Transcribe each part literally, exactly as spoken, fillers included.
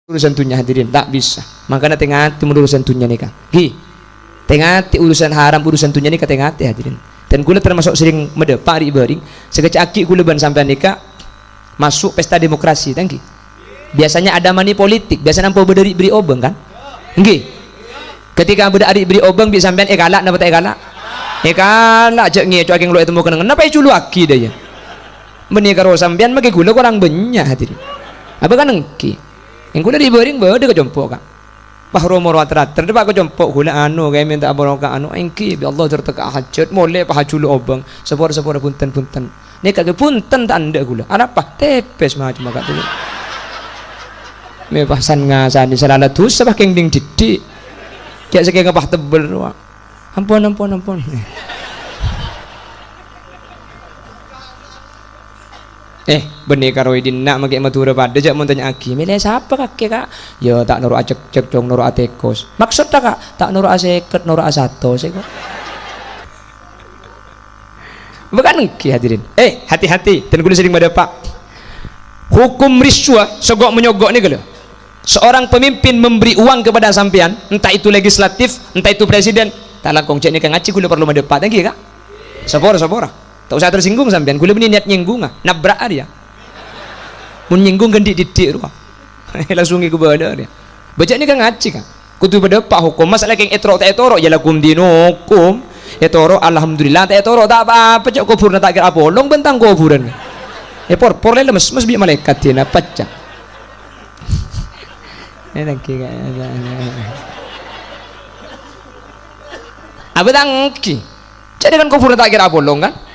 urusan dunnya, hadirin, ta' bisa. Mangkana tè-ngatè mon urusan dunnya nèka. Ghi. Tè-ngatè urusan haram, urusan dunnya nèka tè-ngatè, hadirin. Dan kaulâ termasuk sering madâpa' ri'-bâring, sakejjhâ' aghi' kaulâ bân sampèyan nèka maso' pesta demokrasi, ta' ènggi. Biasanya ada money politik, biasanya ampo bâdâ ri'-bâri' obâng, kan? Ènggi. Ketika bâdâ ri'-bâri' obâng bi' sampèyan èkala' napa ta' èkala'? Èkala', jhâ' ngèco' akèng lo' ètemmo kennengngan. Napa èjuluwaghi dâ' iyâ? Bânnè karo sampèyan makè kaulâ korang bânnya', hadirin. Apa kan ènggi? Ènggi kaulâ ri'-bâring bâdâ ka compo', Ka'. Wah, ro-moro ater-ater, dâpa' ka compo' kaulâ anu, kaè mènta ampon ka anu, ènggi, bi' Allah jhâr tèka hajhât, molè pas ajulu obâng, sapora-sapora bhunten-bhunten. Nèka ghi bhunten ta' endâ' kaulâ. Arapa? Tèpès ma' coma ka' tulung. Mè' pas san-ngasanè sè la la dhusa pas kèng dhing dhiddhi'. Jhâ' sakènga pas tebbel rowa. Ampon, ampon, ampon. Eh, bânnè karo è dinna' makè Madhurâ padâ, jhâ' mon tanya'aghi, "Mèlè sapa kakè, Ka'?" "Ya, ta' noro' ajhekjhek, Cong, noro' atèkos." "Maksodda, Ka'?" "Ta' noro'a sèket, noro'a satos, èko." Bukan ènggi, hadirin. Eh, hati-hati, dan kaulâ sering madâpa'. Hukum rishwah, sogok-menyogok nèka lho. Seorang pemimpin memberi uang kepada sampèyan, entah itu legislatif, entah itu presiden, ta' langkong jhâ' nèka ngajhi kaulâ parlo madâpa', ta' ènggi, Ka'? Sapora, sapora. Ta' osa tersinggung sampèyan, kaulâ bânnè niat nyènggunga, nabrak arèya. Mon nyènggung ghândhi' dhiddhi' rowa. Langsung èkabâlâ arèya. Bâjâ nèka ngajhi, Ka'. Kodhu padâpa' hokom, masalah kèng ètoro' ta' ètoro', ya lakum dinukum. Ètoro', alhamdulillah, ta' ètoro', ta' pa-apa, jhâ' kobhurânna ta' kèra apolong bân tang kobhurân. Èporpor lè lemmes-mes bi' malaèkat dina pajhâ. Eh, thank you, Ka'. Apa ta' ènggi? Jhâ' kan kobhurânna ta' kèra apolong, kan?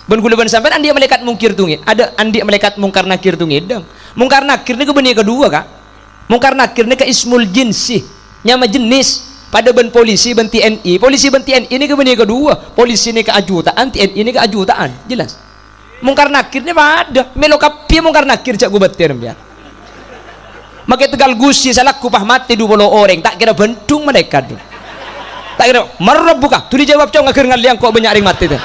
Bân kaulâ bân sampèyan andi' malaèkat Mungkir Tungè-, adâ', andi' malaèkat Mungkar Nakir Tungèdâng. Mungkar Nakir nèko bânnè kaduwâ, Ka'. Mungkar Nakir nèka ismul jinsi, nyama jenis. Padâ bân polisi bân T N I. Polisi bân T N I nèka bânnè kaduwâ. Polisi nèka ajuta'an, T N I nèka ajuta'an. Jelas? Mungkar Nakir nè padâ. Mèlo kabbhi Mungkar Nakir jhâ' ghu bâter, sampèyan. Makè tegal ghusi salagghu pas matè du polo orèng, ta' kèra bhândhung malaèkat du. Ta' kèra, "Man rabbuka?" Duli jawab, "Cong, aghâr ngallè engko' bânnya' rèng matè, tè."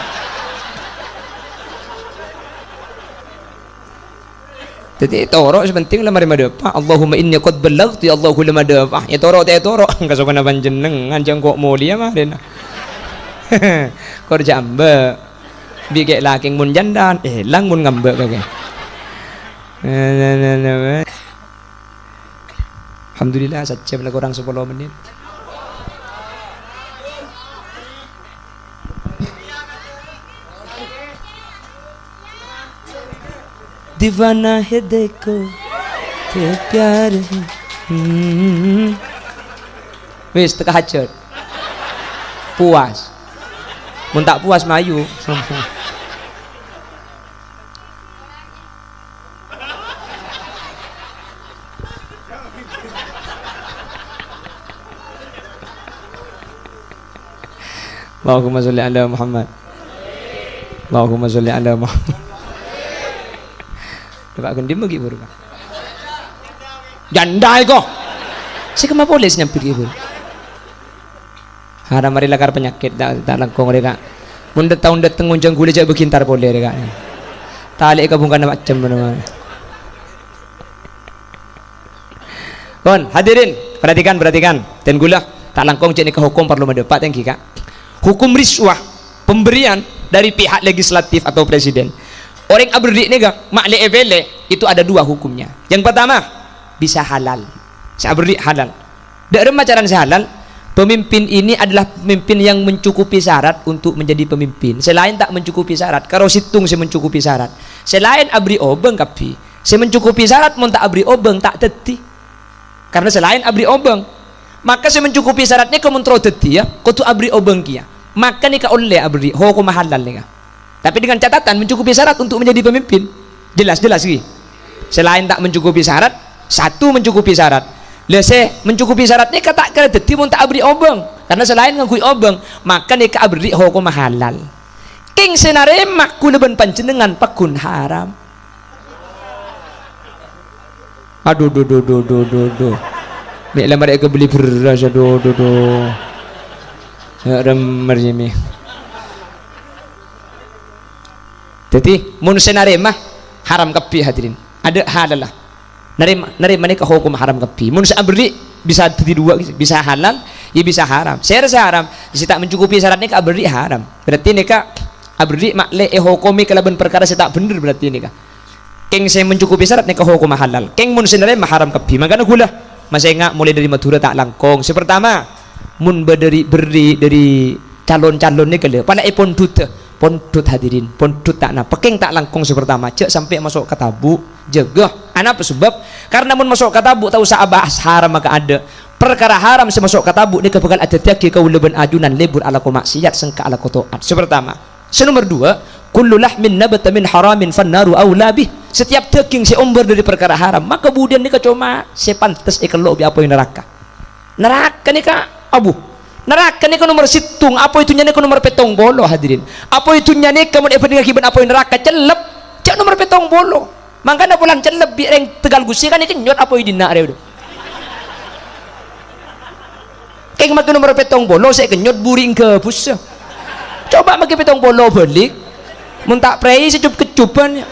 Dhâddhi, ètoro' sè penting la marè madâpa'. "Allahumma inni qad ballaghtu, ya Allah, kaulâ madâpa'." Ètoro' ta' ètoro', kasokona panjhennengngan, jhâ' engko' molèya marèna. Kor jhâ' ambâ'. Bi' kè' lakèng mon jhândhân, èlang mon ngambâ' kakè. Alhamdulillah, sajjhâm la korang sapolo mennit. دیوانہ ہے دیکھو کہ پیار ہے. Hmm. Wis, teka hajat. Puas. Mon ta' puas, mayu. Allahumma sholli ala Muhammad. Allahumma sholli ala Muhammad. Coba gendhi' bâgi buru, Pak. Jhândhâ èko. Sè kemma polè sè nyambit ghi' buru. Haram marè lakar panyakèt, ta', ta' langkong rè, Ka'. Mon dâ-, taon dâteng ngonjhâng ghulâ jhâ' bâgi entar polè rè, Ka'. Talè'è ka bungkana macem mano. Pon, hadirin, perhatikan, perhatikan. Dan ghulâ, ta' langkong jhâ' nèka hokom parlo madâpa' tèngghi, Ka'. Hukum rishwah, pemberian dari pihak legislatif atau presiden. Orèng aberri' nèka, ma' lè-, èpèlè, itu ada dua hukumnya. Yang pertama, bisa halal. Sè aberri' halal. Dâ' remma carana sè halal? Pemimpin ini adalah pemimpin yang mencukupi syarat untuk menjadi pemimpin. Sè laèn ta' mencukupi syarat, karo sèttong sè mencukupi syarat. Sè laèn aberri' obâng kabbhi. Sè mencukupi syarat mon ta' aberri' obâng ta' dhâddhi. Karena sè laèn aberri' obâng. Maka sè mencukupi syarat nèko mon terro dhâddhiyâ, kodhu aberri' obâng kèya. Maka nèka ollè aberri', hokomma halal nèka. Tapi dengan catatan mencukupi syarat untuk menjadi pemimpin. Jelas, jelas, ghi. Sè laèn ta' mencukupi syarat, satu mencukupi syarat. Lah, sè mencukupi syarat nèka ta' kèra dhâddhi mon ta' aberri' obâng. Karena sè laèn ngangghuy obâng, maka nèka aberri' hokomma halal. Kèng sè narèma ghulâ bân panjhennengngan pagghun haram. Adu, du, du, du, du, du, du. Mè' la marè èkabelli bherrâs, adu, du, du. Ya, remmer, ya, mè'. Dhâddhi, mon sè narèma, haram kabbhi, hadirin. Adâ' halalla. Narèma, narèma nèka hokom haram kabbhi. Mon sè aberri' bisa dhâddhi duwâ', bisa halal, ya bisa haram. Sèra sè haram, sè ta' mencukupi syarat nèka aberri' haram. Berarti nèka aberri' ma'lè èhokomè kalabân parkara sè ta' bhendher berarti nèka. Kèng sè mencukupi syarat nèka hokomma halal. Kèng mon sè narèma haram kabbhi. Mangkana ghulâ masènga' molaè dhâri Madhurâ ta' langkong. Sè partama, mon bâdâ ri-, berri' dhâri calon-calon nèka lho, pala èpondhudhâ. Pondhut hadirin, pondhut ta' napa. Kèng ta' langkong sè partama, jhâ' sampè' maso' ka tabu'. Jâgâ. Anapa sebab? Karna mon maso' ka tabu' ta' osa abahas haram maka adâ'. Parkara haram sè maso' ka tabu' nèka bhâkal adhâddhiyâghi kaulâ bân ajunan lebur alako maksiat sengka alako to'at. Sè partama. Sè nomer duwâ', "Kullu lahmin nabata min haramin fannaru aula bih." Setiap dâging sè ombâr dhâri parkara haram, maka budiyân nèka coma sè pantes èkello' bi' apoy naraka. Naraka nèka, abu. Naraka nèka nomer sèttong, apoy dhunnya nèka nomer pèttong polo, hadirin. Apoy dhunnya nèka mon èbhândhingngaghi bân apoy naraka, cellep. Jhâ' nomer pèttong polo. Mangkana polana cellep bi' rèng Tegal Gusi kan èkennyot apoy dinna' rè, adu. Kèng makè nomer pèttong polo sè èkennyot buri' ènggâ bussa. Coba makè pèttong polo bâli'. Mon ta' prèi sè cop-keccoban, ya.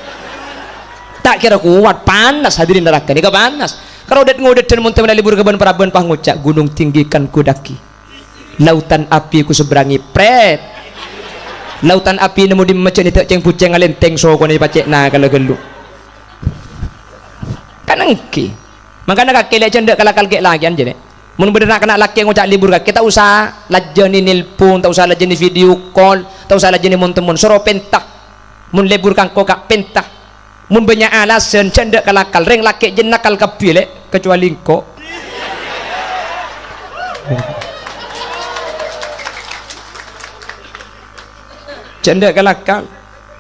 Ta' kèra kowat, panas hadirin naraka nèka panas. Karodet-ngodedhân mon tèmèna lebur ka bân-parabân pas ngoca', "Gunung tinggi kan ku daki. Lautan api ku seberangi." Prèt. Lautan api nemmo dimma jhâ' nèdhâ' cèng-bucèng alèntèng sokona èpacè'na kala ghâllu. Kan èngghi. Mangkana kakè lè' jhâ' endâ' kalakal kè' lakèyan jâ, lè'. Mon bâdâ na'-kana' lakè ngoca' lebur kakè, ta' osa lajjhâni nelpon, ta' osa lajjhâni video call, ta' osa lajjhâni mon-temmon, soro pènta. Mon lebur ka engko' ka' pènta. Mon bânnya' alasan, jhâ' endâ' kalakal. Rèng lakè' jhâ' nakal kabbhi, lè', kecuali engko'. Jhâ' endâ' kalakal.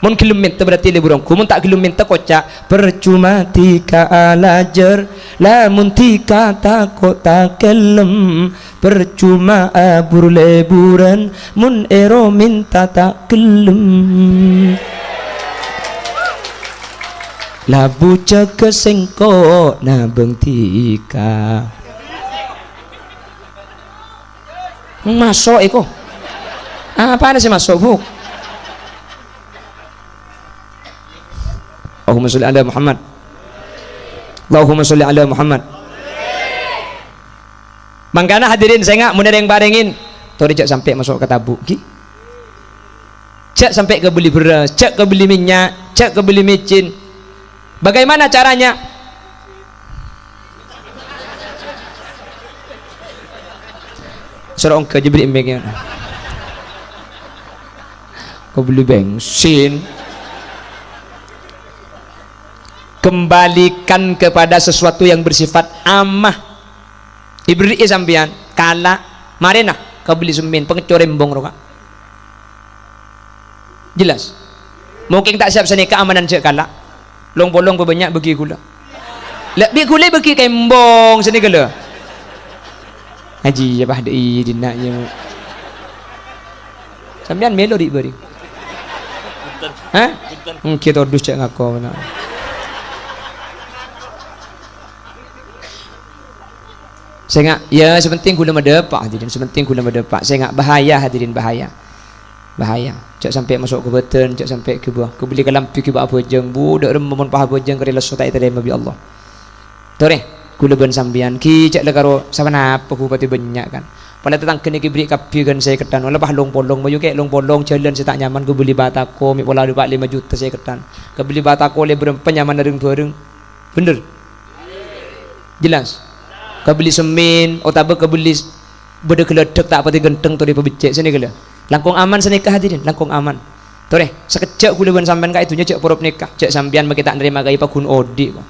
Mon ghellem mènta berarti lebur ongghu. Mon ta' ghellem mènta koca', "Percuma dhika alajâr, lamon dhika tako' ta' ghellem. Percuma abur leburan, mon èro mènta ta' ghellem. Labu jâgâ sèngko' nabâng dhika." Maso' èko. Apana sè maso', Bu? Allahumma sholli ala Muhammad. Allahumma sholli ala Muhammad. Mangkana hadirin sènga' mon rèng-parèngèn, torè jhâ' sampè' maso' ka tabu', ghi. Jhâ' sampè' kabelli bherrâs, jhâ' kabelli mènnya', jhâ' kabelli mècin. Bagaimana caranya? Soro ongghâ jâ bherri' embeng, ya. Kabelli bensin. Kembalikan kepada sesuatu yang bersifat amah. Èberri'i sampèyan, kala', marèna, kabelli semmèn, pangècco rembong rowa. Jelas? Mungkin ta' siap sanèka amanan jhâ' kala'. Long-polong pabânnya' bâgi ghulâ. La, bi' ghulâ bâgi kembong sanèka lho. Ajiyâ, pas dâ' idinna, iyâ. Sampèyan mèlo ri' bâri'. Hah? Èngghi todus jhâ' ngako, mèna. Sènga', ya, sè pentèng ghulâ madâpa', hadirin. Sè pentèng ghulâ madâpa'. Sènga', bahaya, hadirin, bahaya. Bahaya. Jhâ' sampè' maso' ka bâdân, jhâ' sampè' ghibâ. Kabelli kalambhi ghibâ abhâjâng, bu, dâ' remma mon pas abhâjâng karè lesso ta' ètarèma bi' Allah. Torè, ghulâ bân sampèyan, ghi jhâ' la karo saponapa bupati bânnya' kan. Pala tatangghâna ghi' bherri' kabbhi kan sèkèdhân, wala pas long-polong, mayu kè' long-polong, jhâlân sè ta' nyaman, kabelli batako, mè' pola dâpa' lèma juta sèkèdhân. Kabelli batako lèbur empa' nyaman rèng-bhâreng. Bhender? Jelas? Kabelli semmèn, otabâ kabelli s-, bâdâ ghâlâdhâk ta' patè ghântheng torè pabeccè' sanèka lho. Langkong aman sanèka, hadirin, langkong aman. Torè, sakejjhâ' ghulâ bân sampèyan ka è dhunnya jhâ' porop nèka. Jhâ' sampèyan makè ta' narèma kaè paghun odi', kok.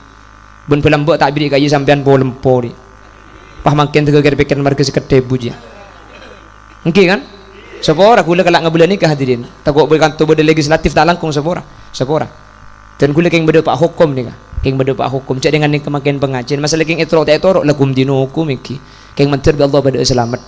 Bân bâlâmba' ta' bherri' kaè sampèyan polèmpo, ri'. Pas mangkèn tèghâ kèr-pèkkèran marghâ sè kadhâbu, jiyâ. Èngghi, kan? Sapora ghulâ kala' ngabâlâ nèka, hadirin. Tako' bâ-, kanto bâdâ legislatif ta' langkong sapora. Sapora. Dân ghulâ kèng madâpa' hokom nèka. Kèng madâpa' hokom. Jhâ' dengan nèka mangkèn pangajiyân. Masalah kèng ètoro' ta' ètoro', la ghum dino ghum èngghi. Kèng mandhâr bi' Allah bâdâ'â salamet.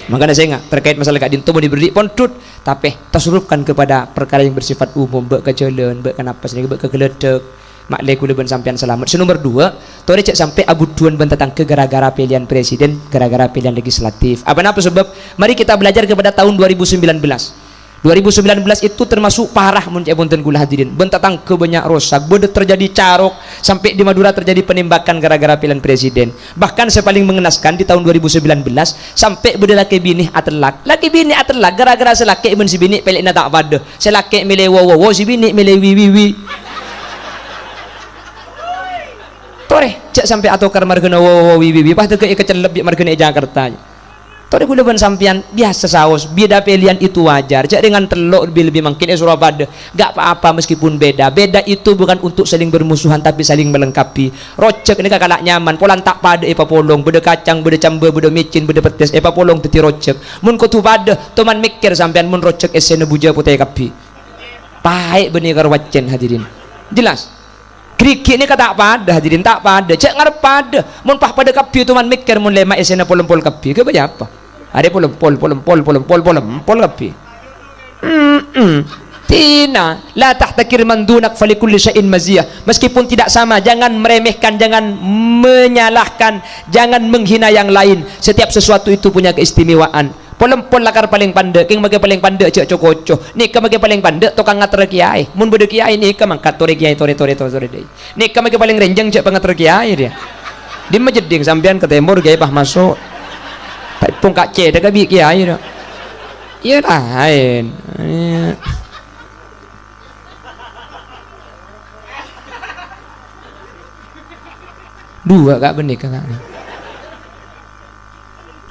Mangkana sènga', terkait masalah ka'dinto mon èberri' pondhut, tapè tasarrufkan kepada perkara yang bersifat umum, bâ' ka jhâlân, bâ' ka napas nèka, bâ' ka ghâlâdhâk. Ma'lè ghulâ bân sampèyan salamet. Sè nomer dua, torè jhâ' sampè' abudhuwân bân tatangghâ gara-gara pèlèyan presiden, gara-gara pèlèyan legislatif. Apa napa sebab? Mari kita belajar kepada tahun dua ribu sembilan belas. Dua ribu sembilan belas itu termasuk parah mon ca'èpon dhân kaulâ hadirin. Bân tatangghâ bânnya' rosak, bâdâ terjadi carok, sampè' di Madura terjadi penembakan gara-gara pèlèyan presiden. Bahkan sè palèng mengenaskan di taon dua ribu sembilan belas, sampè' bâdâ lakè binè atellak. Lakè binè atellak gara-gara sè lakè bân sè binè' pèlèna ta' padâ. Sè lakè mèlè wo-wo-wo, sè binè' mèlè wi-wi-wi. Torè, jhâ' sampè' atokar marghâna wo-wo-wo wi-wi-wi, pas tèghâ èkacellep bi' marghâna è Jakarta. Torè kaulâ bân sampèyan biyasa saos, beda pilihan itu wajar. Jhâ' rèng tello' lebbi-lebbi mangkèn èsoro padâ. Gak pa-apa meskipun beda. Beda itu bukan untuk saling bermusuhan, tapi saling melengkapi. Rojhâk nèka kala' nyaman, polana ta' padâ èpapolong, bâdâ kacang, bâdâ cambâ, bâdâ mècèn, bâdâ pettès, èpapolong dhâddhi rojhâk. Mon kodhu padâ, toman mèkkèr sampèyan mon rojhâk èssèna bujâ potè kabbhi. Paè' bânnè karo waccèn, hadirin. Jelas? Ghârighi' nèka ta' padâ, hadirin, ta' padâ. Jhâ' ngarep padâ. Mon pas padâ kabbhi, toman mèkkèr mon lèma' èssèna pol-empol kabbhi. Ghâbây apa? Arè pol-empol, pol-empol, pol-empol, pol-empol kabbhi. Mm-mm. Tina, la tahtakir man dunak falikulli syai'in maziyah. Meskipun tidak sama, jangan meremehkan, jangan menyalahkan, jangan menghina yang lain. Setiap sesuatu itu punya keistimewaan. Pol-empol lakar palèng pandâ', kèng makè palèng pandâ' jhâ' co-koco. Nèka makè palèng pandâ' tokang ngaterrâ kèyaè. Mon bâdâ kèyaè nèka mangkat torè kèyaè, torè, torè, torè, torè, dâi. Nèka makè palèng rènjhâng jhâ' pangaterrâ kèyaè, rèya. Dimma jeddhing sampèyan ka tèmor, ghâbây pas maso'. Pongka' cèdhâ ka bi' kèyaè, rèya. Iyâ laèn. Iyâ. Duwâ' ka' bânnè ka, Kak.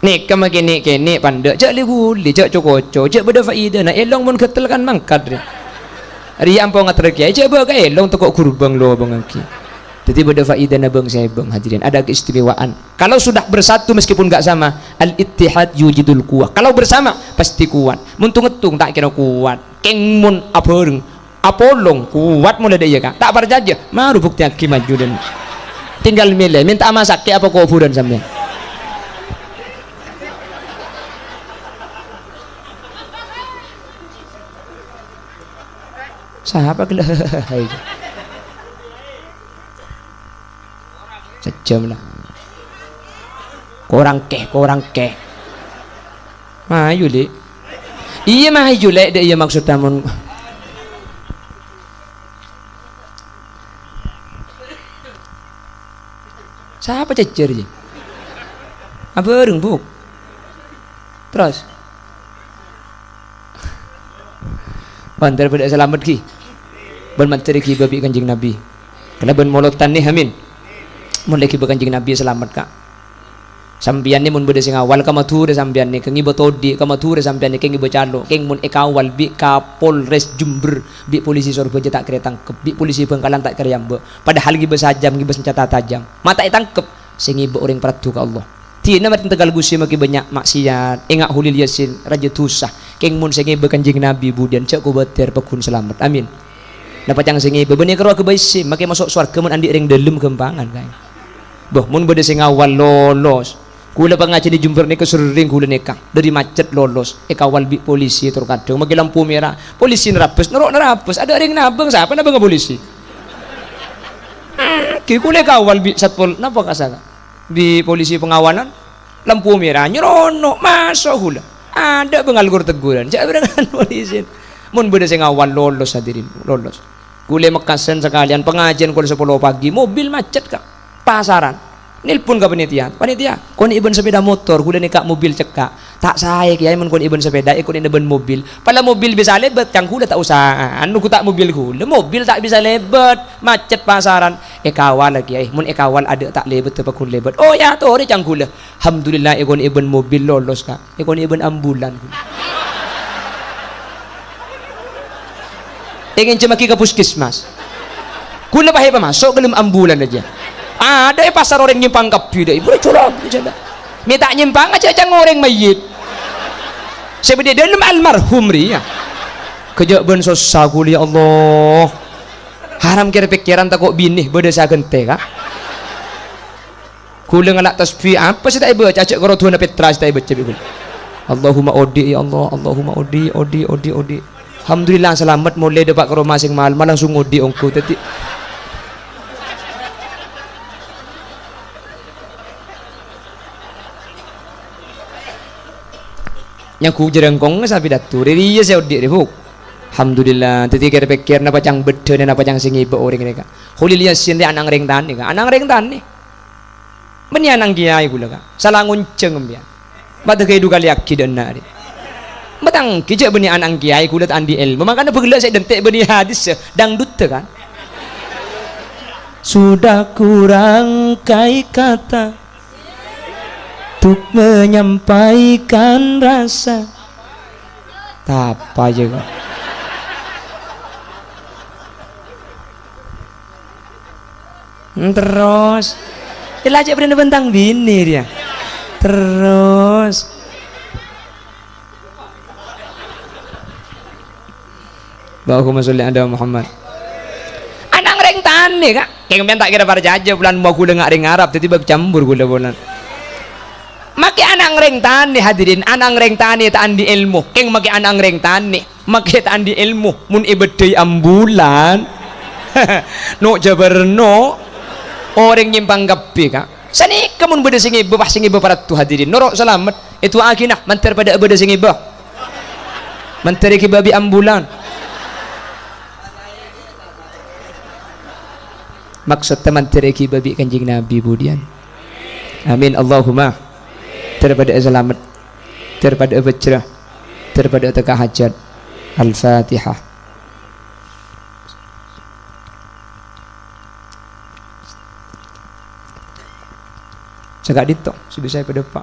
Nèka makè nè'-kènè' pandâ', jhâ' li-ghuli, jhâ' co-koco, jhâ' bâdâ faèdana, èlong mon ghâttel kan mangkat, rè. Rèya ampo ngaterrâ kèyaè, jhâ' bâ' ka èlong tako' ghurbâng lobâng aghi. Dhâddhi bâdâ faèdana bâng-sèbâng, hadirin, ada keistimewaan. Kalau sudah bersatu meskipun nggak sama, al-ittihad yujidul quwwah. Kalau bersama, pasti kuat. Mon tung-ngettung ta' kèra kuat. Kèng mon abhâreng, apolong, kuat molaè dâ' iyâ, Ka'. Ta' parcajâ? Maro buktèyaghi maju dâ'. Tinggal mèlè, mènta'a masakè apa kobhurân sampèyan? Sapa ghellâ'? Sajjhâm la. Korang kè, korang kè. Mayu, Lè'. Iyâ, mayu, Lè', dâ' iyâ maksodda mon. Sapa cècèr, yâ? Abhâreng, Bu'. Terros? Mandhâr bâdâ salamet, ghi. Bân mandhâr èghibâ bi' Kanjeng Nabi. Kalabân molodhân, nè, amin. Mon la èghibâ Kanjeng Nabi salamet, Ka'. Sampèyan, nè, mon bâdâ sè ngawal ka Madhurâ sampèyan, nè, ka ngibâ todi', ka Madhurâ sampèyan, nè, ka ngibâ calo'. Kèng mon èkawal bi' Kapolres Jember, bi' polisi Sorbhâjâ ta' kèra ètangkep, bi' polisi Bhângkalan ta' kèra èambâ'. Padahal ngibâ sajâm, ngibâ sanjhâta tajâm. Ma' ta' ètangkep, sè ngibâ orèng paraddhu ka Allah. Dina marèn tegal Gusti makè bânnya' maksiat, enga' Kholil Yasin, rajâ dhusa. Kèng mon sè ngibâ Kanjeng Nabi budiyân jhâ' kobâtèr pagghun salamet. Amin. Napa ca'na sè ngibâ bânnè karo aghâbây sè makè maso' sowarghâ mon andi' rèng dâlem ghâmpangan kaè. Bâh, mon bâdâ sè ngawal lolos. Ghulâ pangajiyân è Jember nèka serrèng ghulâ nèka. Dâri macet lolos, èkawal bi' polisi tor kadhâng makè lampu mèra. Polisi nerabâs, noro' nerabâs. Adâ' rèng nabâng, sapa nabângnga polisi? Ghi ghulâ èkawal bi' satpol, napa kasana? Bi' polisi pengawalan, lampu mèra, nyèrono', maso' ghulâ. Adâ' bângal ghur tegghuran, jhâ' bârengan polisi. Mon bâdâ sè ngawal, lolos, hadirin, lolos. Ghulâ è Mekkasân sakalèyan, pangajiyân kol sapolo pagi, mobil macet, Ka'. Pasaran. Nelpon ka panitia, "Panitia, konè'è bân sepeda motor, ghulâ nèka mobil cekka'." Ta' saè kèyaè mon konè'è bân sepeda, èkonè'è bân mobil. Pala mobil bisa lèbât, ca'na ghulâ ta' osa, anu, ghu ta' mobil ghulâ, mobil ta' bisa lèbât, macet pasaran. Èkawal kèyaè, mon èkawal adâ' ta' lèbât, pagghun lèbât. Oh, èyatorè ca'na ghulâ. Alhamdulillah, èkonè'è bân mobil lolos, Ka'. Èkonè'è bân ambulan. Èngènjhâmaghi ka puskesmas. Ghulâ pas èpamaso' ka dâlem ambulan rèya. Adâ' è pasar orèng nyèmpang kabbhi, dâ' ibu, rè, colok, jhâ' la. Mè' ta' nyèmpang jhâ' ca'na orèng mayyit. Sè bâdâ è dâlem almarhum rèya. Ghâjâ' bân sossa ghulâ, ya Allah. Haram kèr-pèkkèran tako' binè bâdâ sè aghântè, Ka'. Ghulâ ngala' tasbih, apa sè ta' èbâca? Jhâ' karo du'âna Petra sè ta' èbâca bi' ghulâ. Allahumma odi', ya Allah, Allahumma odi', odi', odi', odi'. Alhamdulillah, salamet molè dâpa' ka roma sè malem, langsung odi' ongghu. Dâddhi, Nyagu jârângkongnga sapidato, rè rèya sè odi' rè, Bu. Alhamdulillah, dhâddhi kèr-pèkkèr napa ca'na bâddhâna, napa ca'na sè ngibâ orèng rèka. Kholil Yasin rè ana' ngrèng tanè, ka? Ana' ngrèng tanè. Bânnè ana' kèyaè ghulâ, ka? Sala ngonjhâng empèyan. Padâ ghâ' èdhukalèyaghi dâ' enna' rè. Matanggi jâ' bânnè ana' kèyaè ghulâ ta' andi' èlmo. Mangkana bhâghellâ' sè dântè' bânnè hadis, dangdut, kan? Sudah kurang kai kata. Untuk menyampaikan rasa. Tapa jâ, kok. Hmm, terros. Ella cè' bâdâna bântang binè rèya. Terros. Allahumma sholli ala Muhammad. Ana' ngrèng tanè, ka'. Kèng sampèyan ta' kèra parcajâ, bulân mowa ghulâ nga' rèng Arab, dhâddhi bâk cambur ghulâ bulân. Makè ana' ngrèng tanè, hadirin, ana' ngrèng tanè ta' andi' èlmo. Kèng makè ana' ngrèng tanè, makè ta' andi' èlmo. Mon èbâddhâi ambulan, no' jâbâr no', orèng nyèmpang kabbhi, ka'. Sanèka mon bâdâ sè ngibâ, pas sè ngibâ paratto, hadirin. Noro' salamet. Èdu'aaghi, na, mandhâr padâ bâdâ sè ngibâ. Mandhâr èghibâ bi' ambulan. Maksodda mandhâr èghibâ bi' Kanjeng Nabi budiyân. Amin, Allahumma. Mandhâr padâ salamet. Mandhâr padâ bhâjrâ. Mandhâr padâ teka hajat. Al-Fatihah. Sè ka'dinto, sè bisa èpadâpa'.